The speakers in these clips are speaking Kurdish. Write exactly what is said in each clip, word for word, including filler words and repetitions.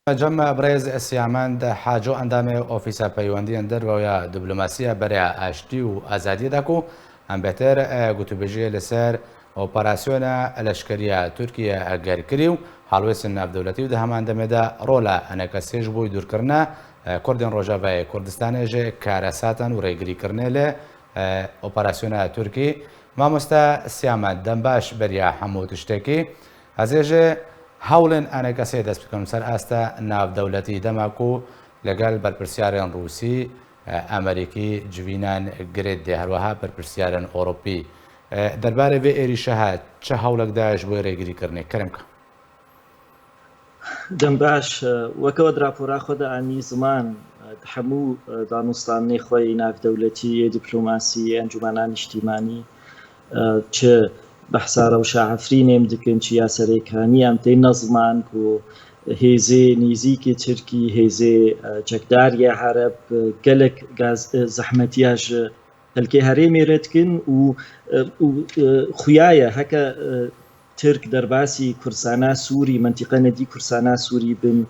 Cem birêz Siyamend Haco endamê Ofîsa Peywendiyên Derve ya Diplomasiya Berê Aştî û Azadiyê de ku em bêtir, e, gotûbêjiyê li ser operasyona leşkeriya Tirkiye eger kirî û halwêsên navdewletî û di heman demê de rola enekesê ji bo dûrkirina, e, Kurdên Rojavayê Kurdistanê ji karesatan û rêgirîkirinê li, e, operasyona Tirkî. Mamoste Siyamend, dem baş beriya hemû tiştekî. Ez ê ji hewlên enekesê dest bikim ser asta navdewletî dema ku legel berpirsiyarên Rûsî, e, Amerîkî civînan girêt dê, herweha berpirsiyarên Ewropî. E, derbarê vê êrîşe he çi hewlek daye ji bo rêgirîkirinê? Kerem ke. Dem baş, e, weke we di rapora xwe de anî ziman, e, di hemû, e, danûstanê xwe yê navdewletî, yê diplomasî, yê encûmena niştîmanî, e, çi behsa rewşa Efrînê em dikin, çi ya Serêkaniyê, em têne ziman ku hêzê nêzîkê Tirkî, hêzê, e, çekdariyê Ereb, e, gelek gaz, e, zehmetiya ji xelkê herêmê re dikin û, e, û, e, xuya ye heke, e, Tirk derbasî Kurdistana Sûrî, mentîqe nedî Kurdistana Sûrî bin,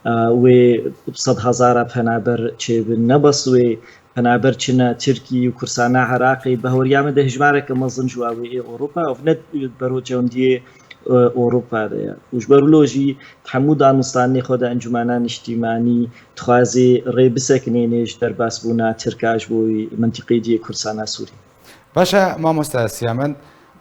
e, wê sed hezara penaber çêbin. Ne bes wê penaber çine Tirkî û Kurdistana Iraqê, bi hewriya min de hejmareke mezin ji wa wê ê Ewropa, ev ne beroçewendiyê, e, Ewropa de ye. Û ji ber wilo jî di hemû danûstanê xwe de encûmena niştîmanî dixwazê rê bisekinênê ji derbasbûna Tirka ji bo mentiqê diyê Kurdistana Sûrî. Baş e, mamoste Siyamend,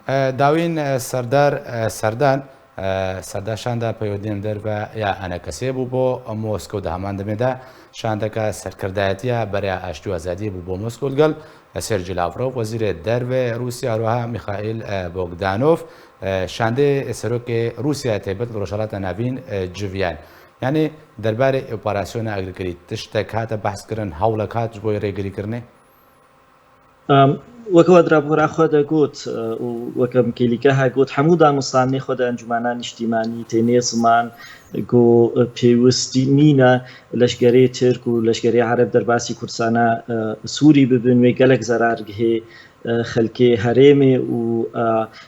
e, dawîn, e, Serdar, e, Serdan, e, Serdar şanda peywendiyên derve ya enekesê bû bo Moskow, di heman demê de şandeke serkirdayetiya Berê Aştî û Azadiyê bû bo Moskow, digel, e, Sergî Lavrov, wezîrê derve Rûsya, herweha Mîxaîl, e, Bogdanov, e, şandê serokê Rûsya taybet li Rojhilata Navîn, e, civiyan. Yanî derbarê operasyona agirkirî tiştek hate behs kirin, hewlek hat ji bo rêgirîkirinê? Em, weke we di rapora xwe de got, e, û weke Mikêlîke he got, hemû danûstanê xwe de encûmena niştîmanî tênê ziman ku, e, pêwistî nîne leşkerê Tirk û leşkerê Ereb derbasî Kurdistana, e, Sûrî bibin, wê gelek zerar gihê, e, xelkê herêmê û,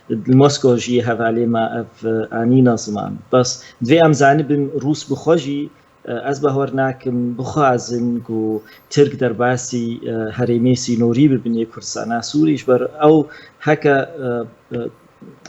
e, li Moskow jî hevalê me ev, e, anîne ziman. Bes divê em zanibin Rûs bi xwe jî, e, ez bawer nakim bixwazin ku Tirk derbasî, e, herêmê sînorî bibin yê Kurdistana Sûrî, ji ber ew heke, e, e,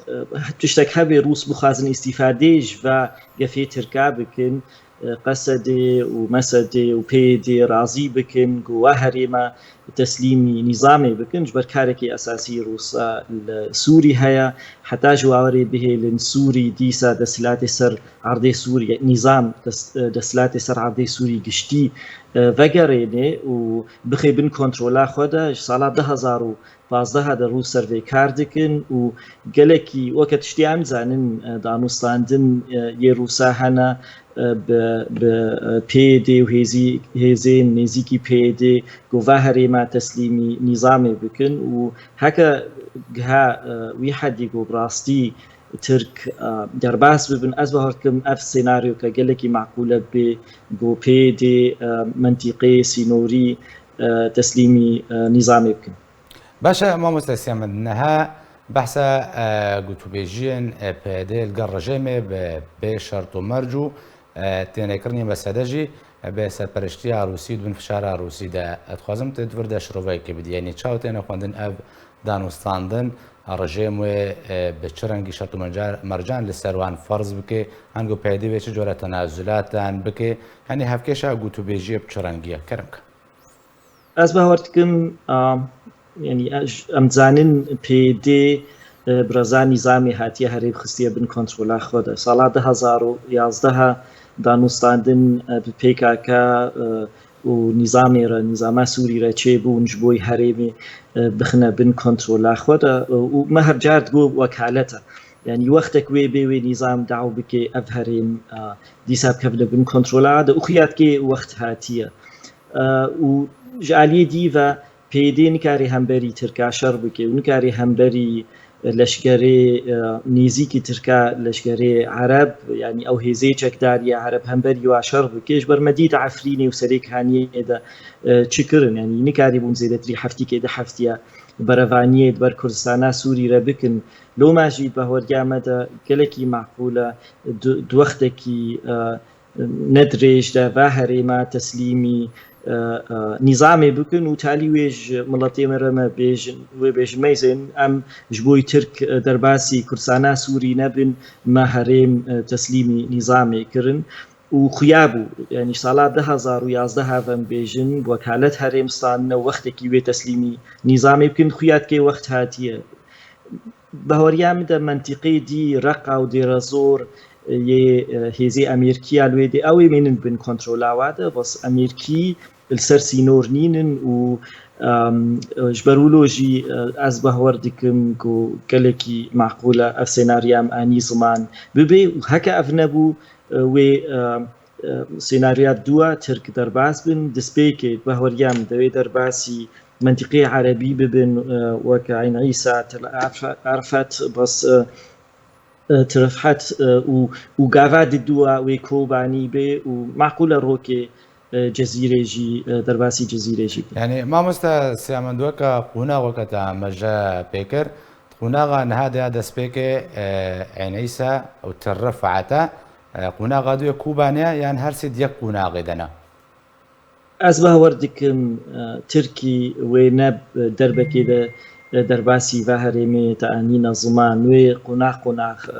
e, tiştek hebe Rûs bixwazin îstîfadê ji va gefê Tirka bikin, e, Qesedê û Mesedê û P Y D'ê razî bikin ku wa herêma teslîmî nîzamê bikin, ji ber karekî esasî Rûsa li Sûrî heye. Heta ji wawerê bihêlin Sûrî dîsa desthilatê ser erdê Sûrî, nîzam des-, desthilatê ser erdê Sûrî giştî, e, vegerêne û bixê bin kontrola xwe de. Ji sala du hezar û pazdeh de Rûs ser vê kar dikin û gelekî, weke tiştê em dizanin, e, danûstandin, e, yê Rûsa hene, e, bi, bi, e, P Y D û hêzî, hêzên nêzîkî P Y D ku va herêma teslîmî nîzamê bikin û heke giha, e, wî hedî ku bi rastî Tirk, e, derbas bibin, ez bawer dikim ev senaryoke gelekî meqûle bê ku P Y D, e, mentîqeyê sînorî, e, teslîmî, e, nîzamê bikin. Baş e, mamoste Siyamend, niha behsa, e, gotûbêjiyên, e, P Y D li gel rejêmê bi bê şert û merc û, e, tênekirinê mesele jî, e, bi serpereştiya Rûsî û di bin fişara Rûsî de. Ez dixwazim tu di vir de şiroveyekê bidî. Yanî çawa têne xwendin ev danûstandin, rejêm wê, e, bi çi rengî şert û menca-, mercan li ser wan ferz bike, ango P Y D wê çi cure tenazulatan bike? Yanî hevkêşa gotûbêjiyê bi çi rengî ye? Kerem ke. Ez bawer dikim, a, yanî, e, j-, em dizanin P Y D, e, bi reza nîzamê hatiye herêm xistiye bin kontrola xwe de. Sala du hezar û yazdeh danûstandin, e, bi P K K, e, û nîzamê re, nîzama Sûrî re çêbûn ji bo herêmê, e, bixine bin kontrola xwe de. E, û me her car digot wekalet e. Yanî wextek wê bê wê nîzam daw bike ev herêm, e, dîsa bikevine bin kontrola de. Û xuya dike wext hatiye. E, û ji aliyê dî ve P Y D nikarê hemberî Tirka şer bike û nikarê hemberî leşkerê, e, nêzîkî Tirka, leşkerê Ereb, yanî ew hêzê çekdarî ya Ereb hemberî wa şer bike. Ji ber me dît Efrînê û Serêkaniyê de, e, çi kirin, yanî nikarîbûn zêdetirî heftîkê du heftiya berevaniyê di ber Kurdistana Sûrî re bikin. Loma jî di bahweriya me de gelekî meqûl e, di, di wextekî, e, ne dirêj de ve herêma teslîmî, e, e, nîzamê bikin û talî wê ji miletê me re me bêjin, wê bêjin, meyzên em ji bo Tirk, e, derbasî Kurdistana Sûrî nebin, me herêm, e, teslîmî nîzamê kirin û xuya bû. Yanî sala du hezar û yazdeh ve em bêjin, wekalet herêm standine û wextekî wê teslîmî nîzamê bikin, xuya dike wext hatiye. Bahweriya min de mentiqê dî Reqa û Dêrezor, e, yê, e, hêzê Amerîkiya li wê dê, ew ê mênin bin kontrola wa de, bes Amerîkî li ser sînor nînin û, em, ji ber wilo jî, e, ez bahwer dikim ku gelekî maqûl e ev senarya em anî ziman bibe û heke ev nebû, e, wê, e, e, senarya dua Tirk derbas bin, destpêkê bahweriya min de wê derbasî mentiqê erebî bibin, e, weke Eyn Îsa, Tel Arfa-, Arfat, bas, e, e, Tirefhat, e, û, û gava didua wê Kobanî bê û maqûl e rokê, e, Cezîrê jî, e, derbasî Cezîrê jî bin. Yani mamoste Siyamen, weke qonax weke te meje pê kir, qonaxa niha de ya destpêkê, e, Eyn Îsa û Tirefhat e, e, qonaxa duyê Kobanî ye, yan her sê di yek qonaxê de ne? Ez bawer dikim, e, Tirkî wê ne derbekê de, e, derbasî ve herêmê te anîna ziman, wê qonax qonax, e,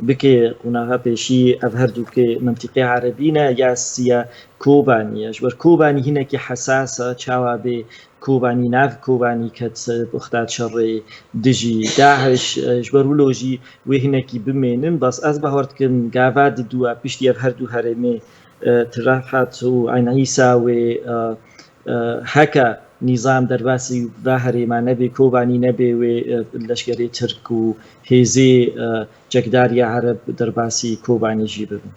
bike. Qonaxa pêşî ev her dûkê mentiqê erebî ne ya siya Kobanî ye. Ji ber Kobanî hinekî hesas e, çawa bê Kobanî, nav Kobanî ket, e, bixta şerê dijî DAIŞ, e, ji ber wilo jî wê hinekî bimênin. Bas ez bawer dikim gava didua piştî ev her du herêmê, e, Tirefhat û Eyn Îsa wê, e, e, heke nîzam derbasî ve herêma nebê, Kobanî nebê, wê, e, leşkerê Tirk û hêzê, e, çekdariya Ereb derbasî Kobanî jî bibin.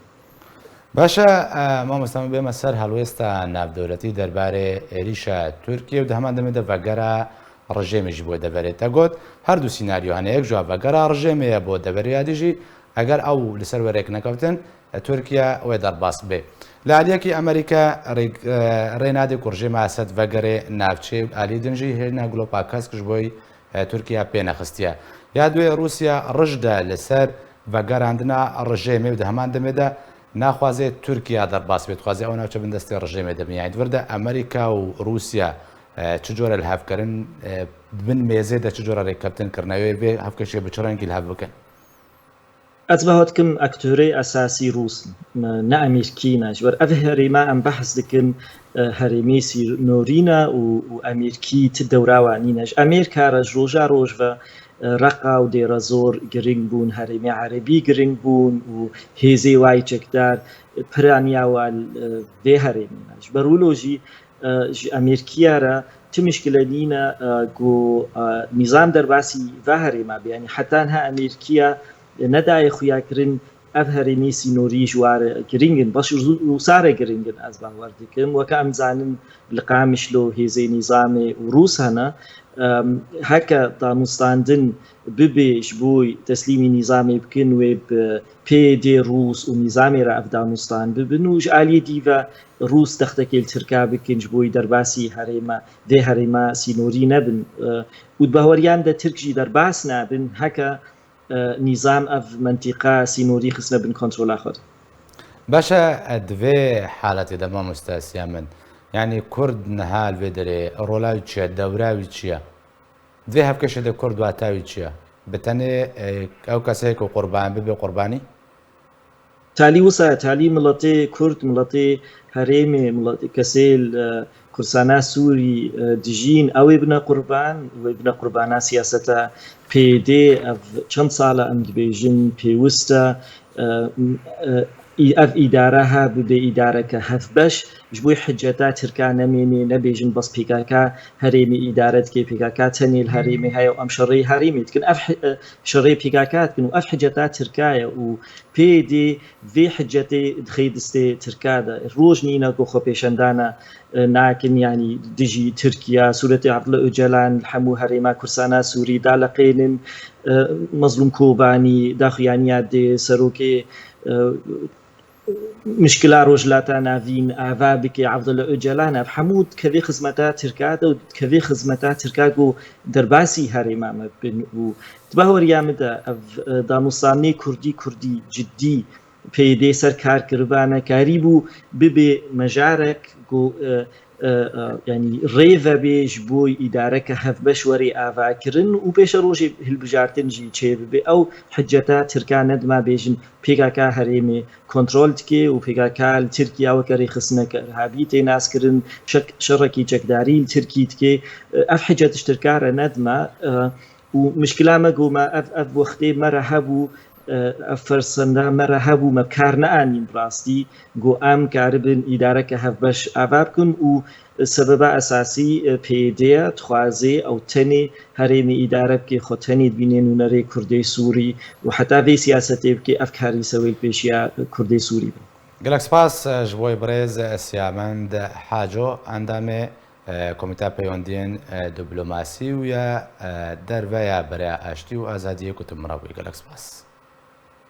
Baş e, e, mamoste, em bême ser helwêsta navdewletî derbarê êrîşa Tirkiye û di heman demê de vegera rejêmê jî bo deverê. Te got, her du sînaryo hene, yek ji wan vegera rejêmê ye bo deverê ya dî jî, eger ew li ser wê rêk nekeftin, e, Tirkiye wê derbas bê. Li aliyekî Amerîka rê, e, rê nade ku rejêma Esed vegere navçeyê û aliyê din jî hêna Glopa Kesk ji bo, e, Tirkiye pê nexistiye. Ya duê Rûsya rij de li ser vegerandina rejêmê û di heman demê de naxwaze Tirkiye derbas bê, dixwaze ew navçe bin destê rejêmê de bin. Yani di vir de Amerîka û Rûsya, e, çi cure li hev kirin, e, bin mêzê de çi cure rêkeftin kirine? Wê vê hevkeşê bi çi rengî li hev bikin? Ez bawer dikim aktorê esasî Rûs in, ne Amerîkî ne. Ji ber ev herêma em behs dikin, e, herêmê sînorî ne û, û Amerîkî ti dewra wan nîne. Ji Amerîka re ji roja roj ve, e, Reqa û Dêrezor giring bûn, herêmê Erebî giring bûn û hêzê wayî çekdar, e, piraniya wan, e, vê herêmê ne. Ji ber wilo jî, e, ji Amerîkiya re ti mişkile nîne, e, ku, e, nîzam derbasî ve herêma bê. Yanî heta niha Amerîkiya nedaye xuyakirin ev herêmê sînorî ji wa re giring in. Baş Rû-, Rûsa re giring in, ez bawer dikim. Weke em zanin li Qamişlo hêzê nîzamê û Rûs hene. Em, heke danûstandin bibe ji bo teslîmî nîzamê bikin, wê bi P Y D Rûs û nîzamê re ev danûstan bibin û ji aliyê dî ve Rûs dextekê li Tirka bikin ji bo derbasî herêma, vê herêma sînorî nebin. E, û di bahweriyan de Tirk jî derbas nabin, heke, e, nîzam ev mentîqa sînorî xistine bin kontrola xwe de. Baş e, di vê haletê de, mamoste Siyamen, yanî Kurd niha li vê derê rola wî çi ye, dewra wî çi ye? Di vê hevkeşê de Kurd wata wî çi ye? Bi tenê, e, ew kesê ku qurban bibe qurbanî? Talî wisa ye, talî miletê Kurd, miletê herêmê, miletê kesê li, e, Kurdistana Sûrî, e, dijîn, ew ê bine qurban, wê bine qurbana siyaseta P Y D. Ev çend sal e em dibêjin pêwist e, e, m-, e, î-, ev îdare ha bibe îdareke hevbeş, ji bo hiceta Tirka nemênê, nebêjin bes P K K herêmê îdare dike, P K K tenê li herêmê heye û em şerê herêmê dikin. Ev hi-, e, şerê P K K dikin û ev hiceta Tirka ye û P Y D vê hicetê dixê distê Tirka de. Roj nîne ku xwepêşandana, e, nakin, yanî dijî Tirkiye, sûretê Abdullah Ocalan li hemû herêma Kurdistana Sûrî daleqênin, e, Mezlûm Kobanî daxuyaniya dê serokê, e, mişkila Rojhilata Navîn ava bike Abdullah Ocalan, ev hemû dikeve xizmeta Tirka de û dikeve xizmeta Tirka ku derbasî herêma me bin û di bahweriya min de ev, e, danûstanê Kurdî, Kurdî cidî, P Y D ser kar kiribane, karîbû bibê mejarek ku, e, e, e, yanî rê vebê ji bo îdareke hevbeş werê avakirin û pêşerojê hilbijartin jî çêbibe. Ew hiceta Tirka nedima bêjin P K K herêmê kontrol dike û P K K li Tirkiya weke rêxistineke irhabî tê naskirin, şek-, şerekî çekdarî li Tirkî dike. E, ev hicet ji Tirka re nedima, e, û mişkila me ku me ev, ev wextê me re hebû, e, ev fersenda me re hebû, me bi kar neanîn bi rastî, ku em karibin îdareke hevbeş ava bikin û sebeba esasî, e, P Y D ye, dixwaze ew tenê herêmê îdare bike, xwe tenê dibîne nûnerê Kurdê Sûrî û heta vê siyasetê bike, ev karî ser wê li pêşiya Kurdê Sûrî bin. Gelek spas, e, ji bo birêz, e, Siyamend Haco, endamê, e, Komîteya Peywendiyên, e, Diplomasî û ya, e, Derve ya Bereya Aştî û Azadiyê ku tu min re bûyî. Gelek spas.